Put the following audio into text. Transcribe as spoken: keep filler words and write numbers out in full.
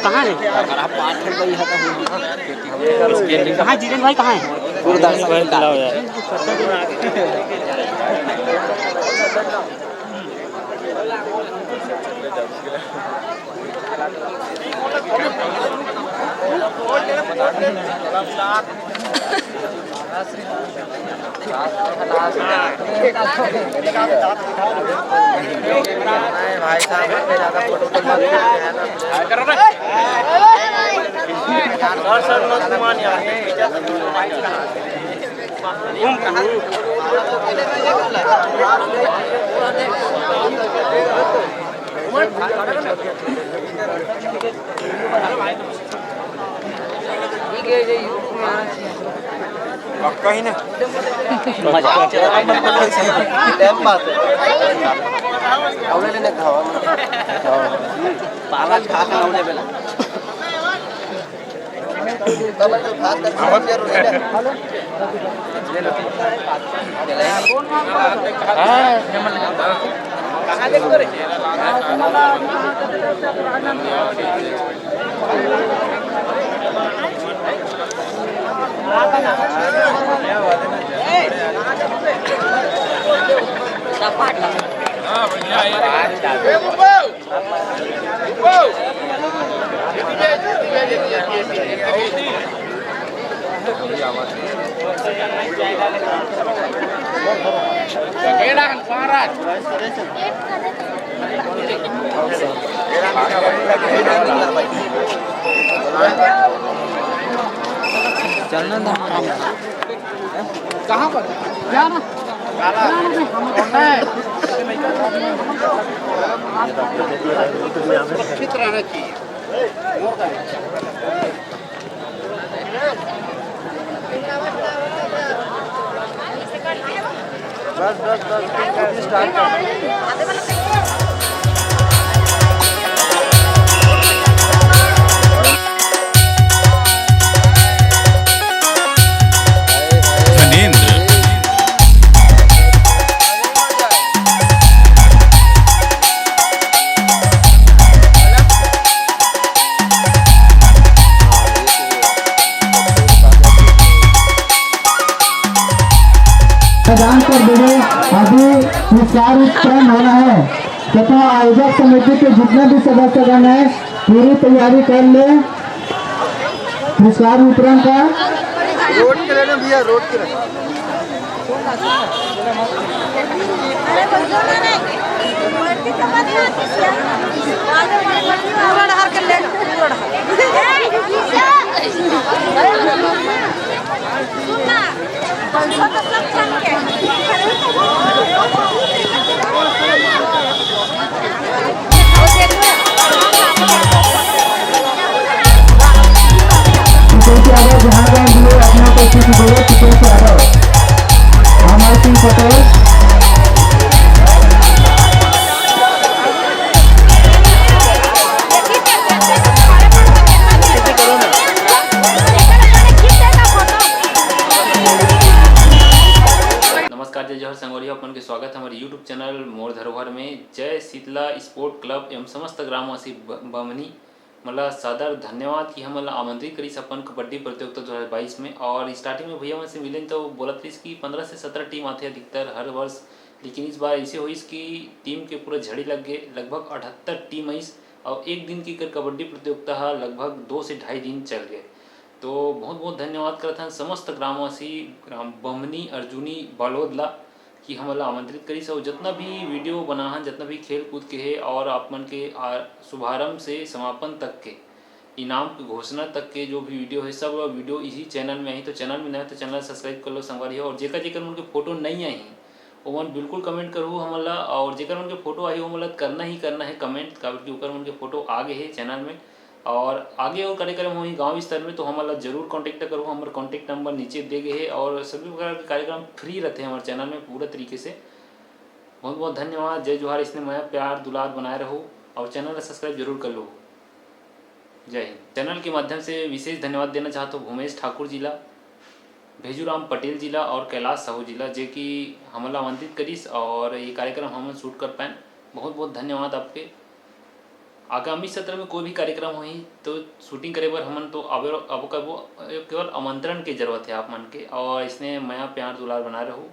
कहाँ है? कहाँ है जितेन भाई, कहाँ है? पक्का ही ना? टाइम बात है। आवले लेने खावा। पागल खा खा आवले बेला। चलना था। कहाँ पर? क्या ना? सुरक्षित रहना चाहिए। बस, बस, बस, स्टार्ट कर। धनेंद्र। मैदान पर भिड़े, अभी पुरस्कार वितरण होना है तथा आयोजक समिति के जितने भी सदस्यगण हैं, पूरी तैयारी कर ले पुरस्कार वितरण का। रोड के लिए ना भैया, रोड के लिए। नमस्कार, जय जोहार संगवारी हो, अपन के स्वागत है हमारे YouTube चैनल मोर धरोहर में। जय शीतला स्पोर्ट क्लब एवं समस्त ग्रामवासी ब-, बमनी, मतलब सादर धन्यवाद कि हमन ला आमंत्रित करिस अपन कबड्डी प्रतियोगिता दो हज़ार बाईस में। और स्टार्टिंग में भैया मन से मिलेन तो बोलत रहिस कि पन्द्रह से सत्रह टीम आथे अधिकतर हर वर्ष, लेकिन इस बार ऐसे होइस कि टीम के पूरा झड़ी लग गे, लगभग अठहत्तर टीम आइस और एक दिन की कर कबड्डी प्रतियोगिता हा लगभग दो से ढाई दिन चल गए। तो बहुत बहुत धन्यवाद करत हन समस्त ग्रामवासी, ग्राम बमनी, अर्जुनी, बालोद ला कि हमन ला आमंत्रित करिस। और जितना भी वीडियो बना हन, जितना भी खेल कूद के हे और आप मन के आ, शुभारंभ से समापन तक के, इनाम के घोषणा तक के जो भी वीडियो हे, सब वीडियो इही चैनल में आही। तो चैनल में नया तो चैनल सब्सक्राइब कर लो संगवारी हो। और जेकर जेकर मन के फोटो नहीं आही, ओमन बिल्कुल कमेंट करहू हमन ला। और जेकर मन के फोटो आही, ओमन ला करना ही करना है कमेंट, काबर कि ओकर मन के फोटो आ गए हे चैनल में। और आगे और कार्यक्रम होही गांव स्तर में, तो हमन ला जरूर कॉन्टैक्ट करहू। हमर कॉन्टैक्ट नंबर नीचे दे गए हे। और सभी प्रकार के कार्यक्रम फ्री रहते हैं हमारे चैनल में पूरा तरीके से। बहुत बहुत धन्यवाद, जय जोहार। इसने मया प्यार दुलार बनाए रहो और चैनल ला सब्सक्राइब जरूर कर लो। जय हिंद। चैनल के माध्यम से विशेष धन्यवाद देना चाहत हूँ भूमेश ठाकुर जी ला, भेजूराम पटेल जी ला और कैलाश साहू जी ला, जे कि हमन ला आमंत्रित करिस और ये कार्यक्रम हमन शूट कर पाएन। बहुत बहुत धन्यवाद आपके। आगामी सत्र में कोई भी कार्यक्रम होही तो shooting करे बर हमन तो आबो, आबो करबो। केवल आमंत्रण के जरूरत है आप मन के, और इसने मया प्यार दुलार बना रहू।